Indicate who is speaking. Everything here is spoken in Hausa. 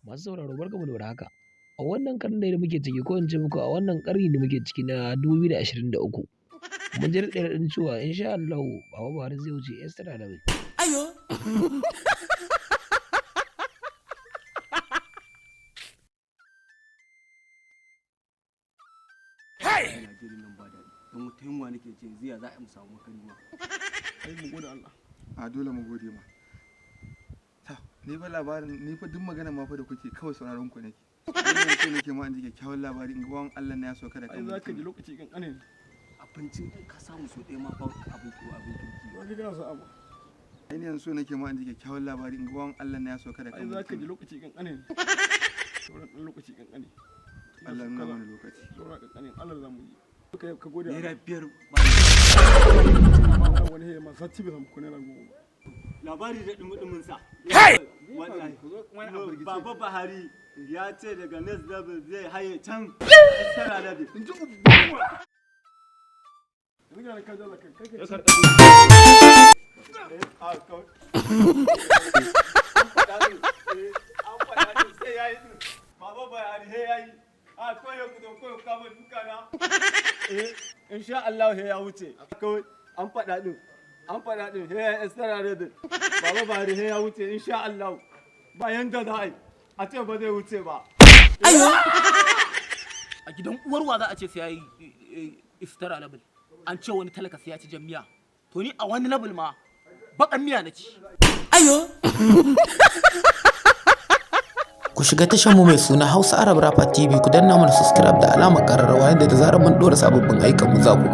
Speaker 1: Masu sauraro, barkanmu da warhaka. A wannan karni da muke ciki, ko in ce muku a wannan ƙarni da muke ciki na 2023, mun ji raɗe-raɗin cewa insha Allahu Baba Buhari zai wuce extra level.
Speaker 2: Ayo.
Speaker 3: Najeriya nan ba daɗi don wata yunwa nake ce yanzu, ya za a yi mu samu makari ma?
Speaker 4: Ai mu gode Allah.
Speaker 5: A dole mu gode ma. Ta ni fa labarin, ni fa duk magana ma fa da kuke kawai sauraron ku nake. Ni so nake ma in ji kyakkyawan labari, in ga bawan Allah na ya sauka da
Speaker 4: Ai
Speaker 5: kan
Speaker 4: za ka ji
Speaker 5: mulki.
Speaker 4: Lokaci kankane ne.
Speaker 3: Abincin ka samu so ɗaya ma fa abin ko abin kirki.
Speaker 4: Ba ka gana sa'a ba.
Speaker 5: Ai ni yanzu so nake ma in ji kyakkyawan labari, in ga bawan Allah na ya sauka da
Speaker 4: Ai
Speaker 5: kan
Speaker 4: za ka ji
Speaker 5: mulki.
Speaker 4: Lokaci kankane ne, sauran ɗan lokaci kankane.
Speaker 5: Allah nuna mana lokaci.
Speaker 4: Sauran kankane, Allah za mu yi ka gode
Speaker 3: Naira
Speaker 4: Allah.
Speaker 3: 5
Speaker 4: Ba wani hema sati bai samu ko naira 10 ba.
Speaker 6: Labari da dumudumin sa. Wallahi Baba Buhari ya ce daga next level zai haye can extra level.
Speaker 5: In ji uban.
Speaker 4: Yanzu ga ka jaza kai kai ka ci.
Speaker 6: An faɗa din sai yayi din. Baba Buhari he yayi a koyo ku koyo kama duka na. Eh, insha Allah he ya wuce kawai. An faɗa din, an faɗa din, he ya extra level. Baba Buhari he ya wuce insha Allah. Ba yanda za a yi a ce ba zai wuce ba.
Speaker 2: Ayo.
Speaker 7: A gidan uwarwa za a ce sai ya yi extra level? An ce wani talaka sai ya ci jan miya. To ni a wani level ma bakan miya na ci.
Speaker 2: Ayo.
Speaker 8: Ku shiga tashar mu mai suna Hausa Arab Rapper TV, ku danna mana subscribe da alamar ƙararrawa, yadda da zarar mun ɗora sababbin ayyukan mu za ku gani.